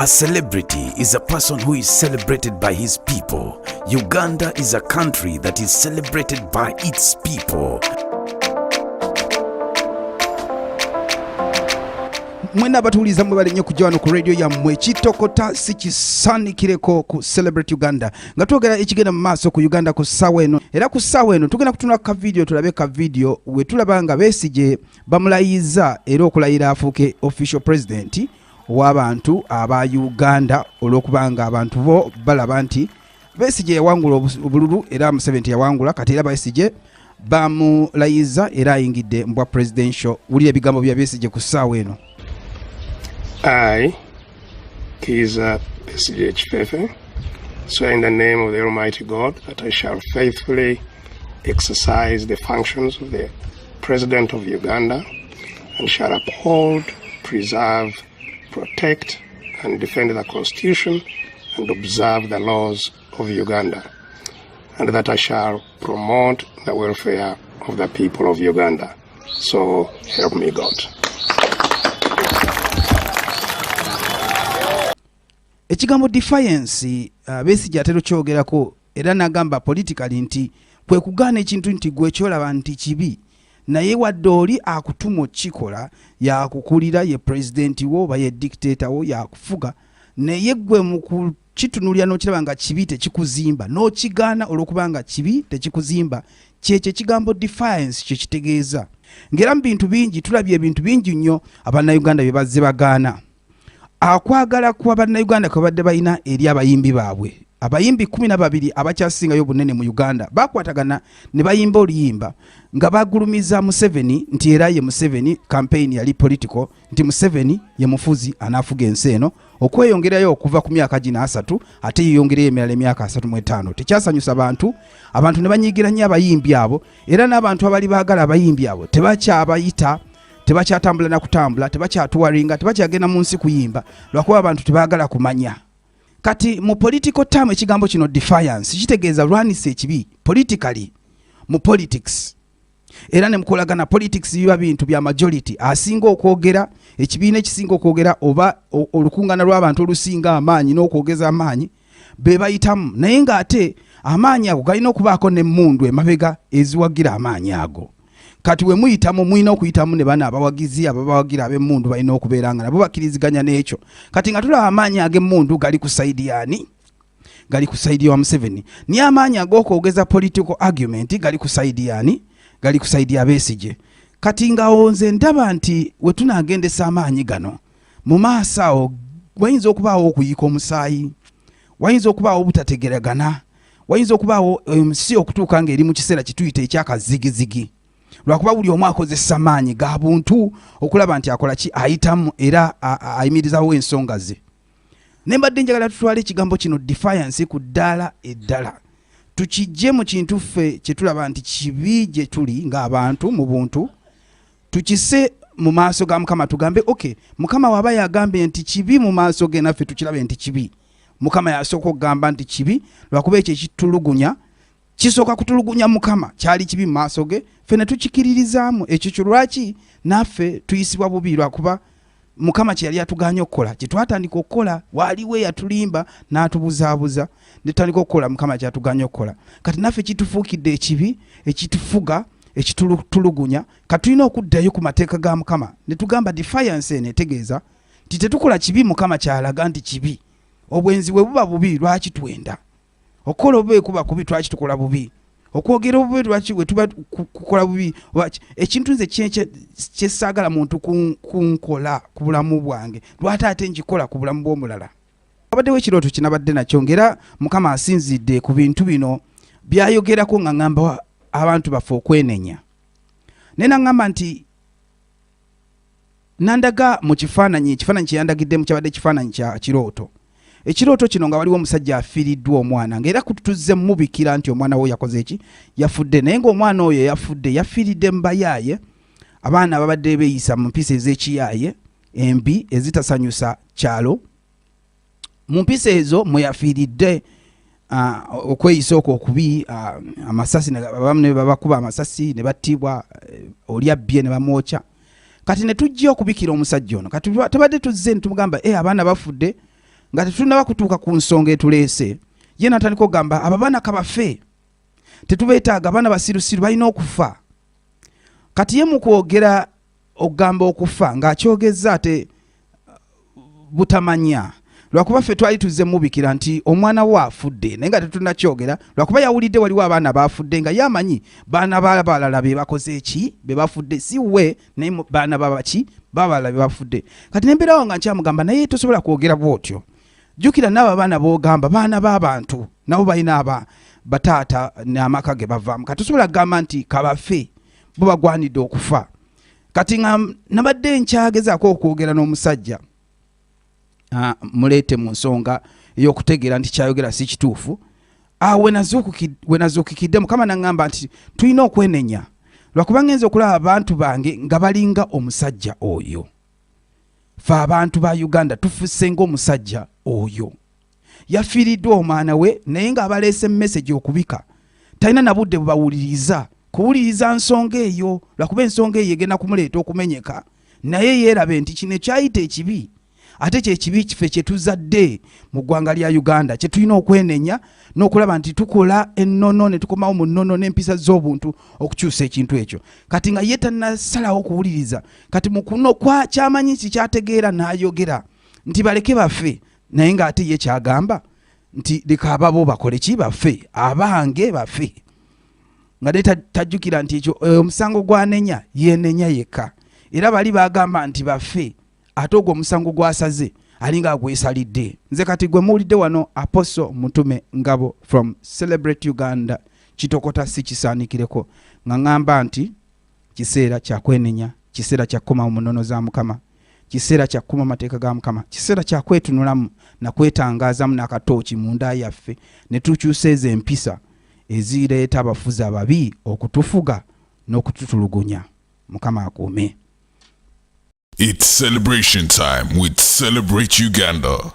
A celebrity is a person who is celebrated by his people. Uganda is a country that is celebrated by its people. Mwena abatuwuliza, mwebale nnyo kujja wano ku radio yammwe Kitokota si kisanikireko ku Celebrate Uganda, nga twogera ekigenda mu maaso ku Uganda ku ssaawa eno. Era ku ssaawa eno tugenda kutunula ka vidiyo, tulabe ka vidiyo we tulaba nga Besigye bamulayiza era okulayira afuuke official president ow'abantu aba Uganda, olw'okubanga abantu bo balaba nti Besigye yawangula obululu era Museveni teyawangula. Kati era Besigye bamulayiza era ayingidde mu bwa presidential. Wulira ebigambo bya Besigye ku ssaawa eno. I, Kizza Besigye Kifefe, swear in the name of the Almighty God that I shall faithfully exercise the functions of the President of Uganda and shall uphold, preserve, protect, and defend the Constitution and observe the laws of Uganda, and that I shall promote the welfare of the people of Uganda. So help me God. Ekigambo defiance, Besigye atera okyogerako era n'agamba politically nti kwe kugaana ekintu nti gwe kyolaba nti kibi, naye wadde oli akutuma okukikola, yakukulira, ye pulezidenti wo oba ye dictator wo, yakufuga, naye gwe mu kukitunulira n'okiraba nga kibi, tekikuzimba, n'okigaana olw'okubanga kibi, tekikuzimba. Kyekyo ekigambo defiance kye kitegeeza. Ng'era mu bintu bingi tulabye ebintu bingi nnyo Abannayuganda bye bazze bagaana. Akwagala kwa Bannayuganda kwe badde balina eri abayimbi baabwe, abayimbi 12 abakyasingayo obunene mu Uganda bakwatagana ne bayimba oluyimba nga bagulumiza Museveni nti era ye Museveni, campaign yali political, nti Museveni ye mufuzi anaafuga ensi eno okweyongerayo okuva ku myaka gino 30, ate yeyongereyo emirala emyaka 35. Tekyasanyusa bantu, abantu ne banyiigira nnyo abayimbi abo, era n'abantu abali baagala abayimbi abo tebakyabayita, tebakyatambula na kutambula, tebakyatuwaringa, tebakyagenda mu nsi kuyimba, lwakuba abantu tebaagala kumanya. Kati mu political term, ekigambo kino defiance kitegeeza lwanisa ekibi politically, mu politics era ne mukolagana. Politics biba bintu bya majority, asinga okwogera, ekibiina ekisinga okwogera oba olukuŋŋaana lw'abantu olusinga amaanyi n'okwogeza amaanyi be bayitamu, naye ng'ate amaanyi ago galina okubaako n'emmundu emabega eziwagira amaanyi ago. Kati we muyitamu, mulina okuyitamu ne bano abawagizi ababawagira ab'emmundu balina okubeera nga nabo bakkiriziganya n'ekyo. Kati nga tulaba amaanyi ag'emmundu gali ku side yaani? Gali ku side wa Museveni. Naye amaanyi ag'okwogeza, political argument, gali ku side yaani? Gali ku side ya Besigye. Kati nga nze ndaba nti we tunaagendesa amaanyi gano mu maaso awo, wayinza okubaawo okuyiika omusaayi, wayinza okubaawo obutategeragana, wayinza okubaawo ensi okutuuka ng'eri mu kiseera kituyita ekyakazigizigi, lwakuba buli omu akozesa maanyi ga buntu okulaba nti akola ki, ayitamu era ayimirizawo ensonga ze. Ne mbadde njagala tutwale ekigambo kino defiance ku ddaala eddala, tukijje mu kintu ffe kye tulaba nti kibi gye tuli ng'abantu mu buntu, tukise mu maaso ga Mukama, tugambe, "Ok, Mukama waba yagambye nti kibi mu maaso ge, naffe tukirabe nti kibi." Mukama yasooka okugamba nti kibi, lwakuba ekyo ekitulugunya kisooka kutulugunya Mukama, kyali kibi mu maaso ge, ffe ne tukikiririzaamu. Ekyo kyo lwaki naffe tuyisibwa bubi? Lwakuba Mukama kye yali atuganye okukola kyetwatandika okukola. Waaliwo eyatulimba n'atubuzaabuza ne tutandika okukola Mukama kyatuganye okukola. Kati naffe kitufuukidde ekibi ekitufuga, ekitulugunya. Kati tulina okuddayo ku mateeka ga Mukama ne tugamba defiance eno etegeeza nti tetukola kibi Mukama kyalaga nti kibi. Obwenzi bwe buba bubi, lwaki twenda? Okukola obubi kuba kubi, lwaki tukola bubi? Okwogera obubi, lwaki bwe tuba kukola bubi? Lwaki ekintu nze kyesaagala muntu kunkola ku bulamu bwange, lwaki ate nkikola ku bulamu bw'omulala? Wabaddewo ekirooto kinabadde nakyo, ngaera Mukama asinzidde ku bintu bino byayogerako nga ŋŋamba abantu baffe okwenenya, naye naŋŋamba nti nandaga mu kifaananyi. Ekifaananyi kye yandagiddemu kyabadde kifaananyi kya kirooto. Ekirooto kino nga waliwo omusajja afiiriddwa omwana, ng'era kutuzze mubikira nti omwana we yakoze eki, yafudde, naye ng'omwana oyo yafudde yafiiridde mu bayaaye, abaana ababadde beeyisa mu mpisa ez'ekiyaaye embi ezitasanyusa kyalo. Mu mpisa ezo mwe yafiiridde, okweyisa okwo okubi, amasasi abamu ne babakuba amasasi ne battibwa, oli abbye ne bamwokya. Kati ne tujja okubikira omusajja ono. Kati tubadde tuzze ne tumugamba, "Eh, abaana bafudde." Nga tetunaba kutuuka ku nsonga etuleese, ye natandika okugamba abo abaana kabafe, tetubeetaaga, abaana basirusiru, balina okufa. Kati ye mu kwogera okugamba okufa ng'akyogezza ate butamanya, lwakuba ffe twali tuzze mubikira nti omwana wo afudde, naye nga tetunakyogera, lwakuba yawulidde waliwo abaana bafudde, nga ye amanyi baana babalala be bakoze eki, be bafudde, si we, naye baana babaki babalala be bafudde. Kati nembeerawo nga nkyamugamba, naye tosobola kwogera bwotyo, jjukira n'abo abaana b'ogamba baana b'abantu, nabo balina aba bataata n'amaka ge bavaamu. Kati tosobola kugamba nti kabafe, bo bagwanidde okufa. Kati nga nabadde nkyagezaako okwogera n'omusajja, muleete mu nsonga ey'okutegeera nti kyayogera si kituufu, we nazuukikidde Mukama naŋŋamba nti tulina okwenenya, lwakuba ngenza okulaba abantu bange nga balinga omusajja oyo. Fe abantu ba Uganda tufuse ng'omusajja oyo yafiiriddwa omwana we, naye ng'abaleese message okubika talina na budde bubawuliriza kuwuliriza nsonga eyo, lwakuba ensonga eyo egenda kumuleeta okumenyeka. Naye yeerabe nti kino ekyayita ekibi ate kyekibi kife kyetuzadde mu ggwanga lya Uganda, kyetulina okwenenya n'okulaba nti tukola ennono ne tukomawo mu nnono n'empisa z'obuntu okukyusa ekintu ekyo. Kati nga ye tannasalawo okuwuliriza, kati mu kuno kwa kyamanyi kikyategeera n'ayogera nti baleke bafe, naye ng'ate ye kyagamba nti leka ababo bakole ki, bafe, abange bafe, nga naye tajjukira nti ekyo omusango gwanenya yenenya yekka, era bali bagamba nti bafe, ate ogwo omusango gwasaze alinga agwesalidde. Nze kati gwe muwulidde wano, Apostle Mutume Ngabo from Celebrate Uganda, kitokota si kisaanikireko, nga ŋŋamba nti kiseera kyakwenenya, kiseera kyakukomawo mu nnono za Mukama, kiseera kyakkuma amateeka ga Mukama, kiseera kyakwetunulamu nakwetangaazamu n'akatooki munda yaffe ne tukyusa ezo empisa ezireeta abafuzi ababi okutufuga n'okututulugunya. Mukama akuume. It's celebration time with Celebrate Uganda.